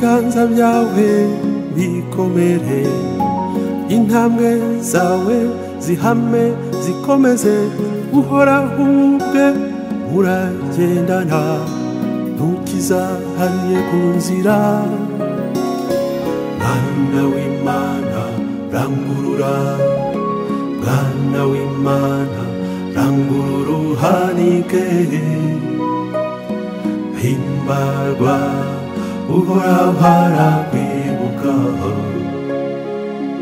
Ibiganza byawe bikomere, intambwe zawe zihame zikomeze, Uhoraho ubwe muragendana, ntukizahariye ku nzira. Mwana w'Imana rangurura, Mwana w'Imana rangurura uhanike, himbarwa Uhoraho arakwibuka,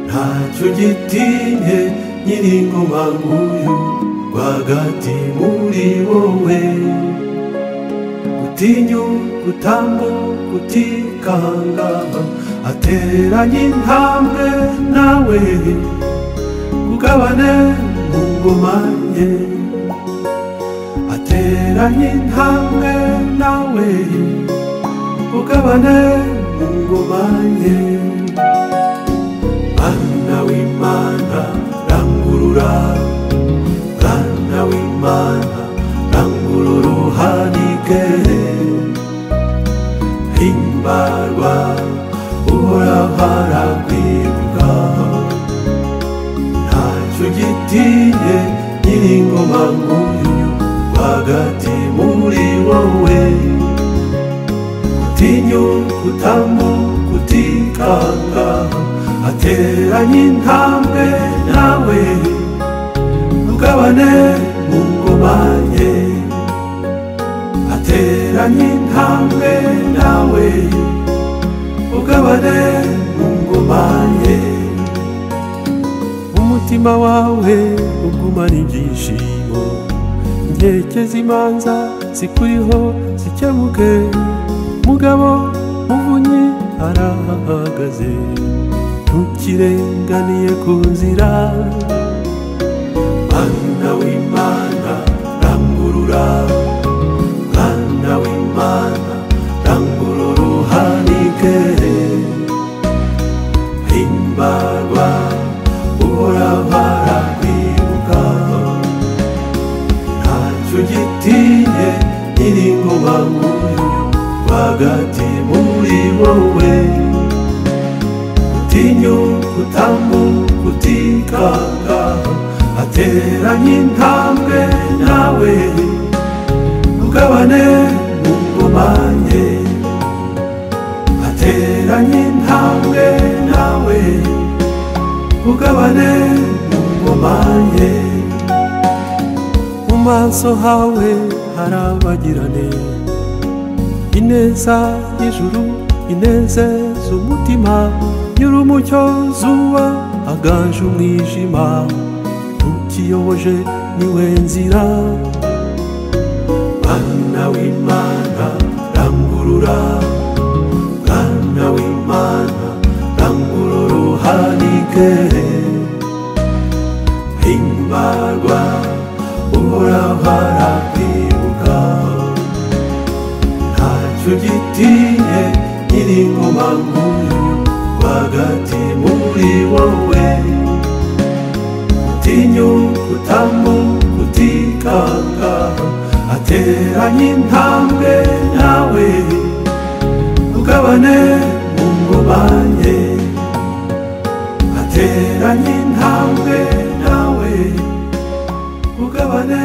ntacyo ugitinye Nyiringoma nguyu rwagati muri wowe. Gutinyuka utambuka utikanga, ateranye intambwe nawe ugabane mu ngoma ye, ateranye intambwe nawe ugabane mu ngoma ye. Mwana w'Imana rangurura, Mwana w'Imana rangurura uhanike, himbarwa Uhoraho arakwibuka, ntacyo ugitinye Nyiringoma nguyu rwagati muri wowe. Gutinyuka utambuka utikanga, ateranye intambwe nawe ugabane mu ngoma ye, ateranye intambwe nawe ugabane mu ngoma ye. Umutima wawe ugumana ibyishimo, inkeke z'imanza zikuriho zikemuke, Mugabo Muvunyi arahagaze, ntukirenganiye ku nzira. Mwana w'Imana rangurura, Mwana w'Imana rangurura uhanike, himbarwa Uhoraho arakwibuka, ntacyo ugitinye Nyiringoma nguyu rwagati muri wowe. Gutinyuka utambuka utikanga, ateranye intambwe nawe ugabane mu ngoma ye, ateranye intambwe nawe ugabane mu ngoma ye. Mu maso hawe harabagirane, ineza y'ijuru inezeza umutima, nyir'umucyo zuba aganje umwijima, ntukiyoboje niwe nzira. Mwana w'Imana rangurura, Mwana w'Imana rangurura uhanike, himbarwa Uhoraho arakwibuka, ntacyo ugitinye Nyiringoma nguyu rwagati muri wowe. Gutinyuka utambuka utikanga, ateranye intambwe nawe ugabane mu ngoma ye, ateranye intambwe nawe ugabane